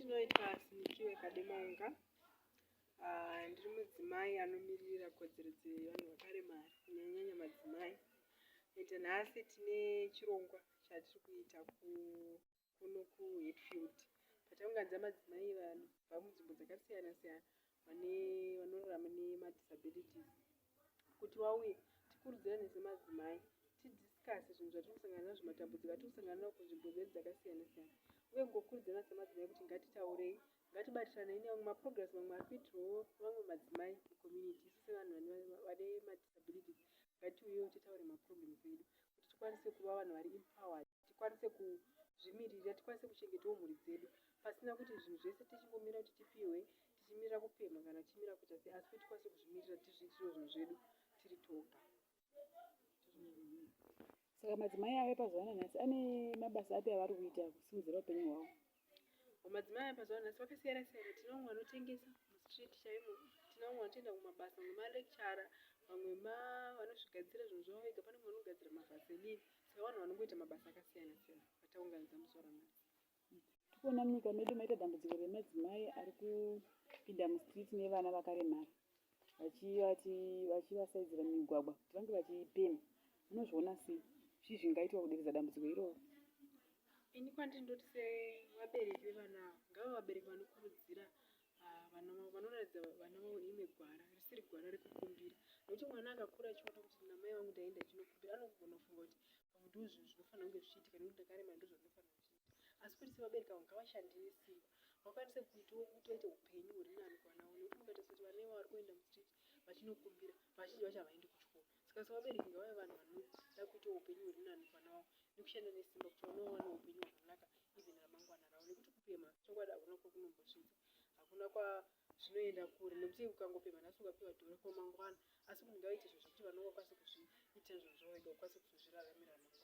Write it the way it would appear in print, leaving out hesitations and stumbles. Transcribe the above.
ndinoitwa Sinikiwe Kademaunga. Ndiri mudzimai anomiririra kodzero dzevanhu vakaremara, kunyanyanyanya madzimai. Ende nhasi tine chirongwa chatiri kuita kuno kuHatfield, pataunganidza madzimai vanobva munzvimbo dzakasiyana siyana vanorarama nemadisabilities kuti vauye tikurudzirane semadzimai, tidiscuss zvinhu zvatiri kusangana nazvo, matambudziko atiri kusangana nawo kunzvimbo dzedu dzakasiyana siyana, uye kungokurudzirana semadzimai kuti ngatitaurei, ngatibatiranei nevamwe. Maprograms mamwe ari kuitirwawo vamwe madzimai mucommunity, isu sevanhu vane madisabilities ngatiuyewo titaure maproblems edu kuti tikwanise kuva vanhu vari empowered, tikwanise kuzvimirira, tikwanise kuchengetawo mhuri dzedu pasina kuti zvinhu zvese tichingomira kuti tipiwe, tichimirira kupemha kana tichimirira kuita sei, asi kuti tikwanise kuzvimirira, tizviitirewo zvinhu zvedu tiri toga. Saka madzimai ave pazuva nanhasi ane mabasa api avari kuita kusimudzira upenyu hwavo? Madzimai aya pazuva nanhasi vakasiyana siyana. Tine vamwe vanotengesa mustreet chaimo, tine vamwe vanotoenda kumabasa, vamwe malecturer, vamwe vanozvigadzira zvinhu zvavo vega, pane vamwe vanogadzira mavaseline. Saka vanhu vanongoita mabasa akasiyana siyana vataunganidza musi waranhasi. Tikuona munyika medu maita dambudziko remadzimai ari kupinda mustreet nevana vakaremara, vachivati vachivasaidzira mumigwagwa kuti vange vachipemha. Munozviona sei? Zvii zvingaitwa kuderedza dambudziko iroro? Ini kwandiri ndoti sevabereki vevana ava, ngava vabereki vanokurudzira vana vavo, vanoratidza vana vavo rimwe gwara risiri gwara rekukumbira, nekuti mwana akakura achiona kuti namai vangu ndaenda ndichinokumbira, anogona kufunga kuti pamwe ndo zvinhu zvinofanira kunge zvichiitika, nekuti ndakarema ndo zvandinofanira kuchiita. Asi kuti sevabereki avo ngavashande nesimba, vakwanise kuitawo kuti vaite upenyu huri nani kuvana vavo, nekuti mukaita sekuti vana ivavo vari kuenda mustreet vachinokumbira, vazhinji vacho havaendi kuchikoro. Saka sevabereki ngavave vanhu vanoda kuitawo upenyu huri nani kuvana vavo nekushanda nesimba kuti vana vavo vawane upenyu hwakanaka, even ramangwana ravo, nekuti kupemha chokwadi hakuna kwakunombosvitsa, hakuna kwazvinoenda kure, nekuti ukangopemha nhasi ukapiwa dhora, ko mangwana? Asi kuti ngavaite zvinhu zvekuti vana vakwanise kuzviitira zvinhu zvavo vega, vakwanise kuzozviraramira ramangwana.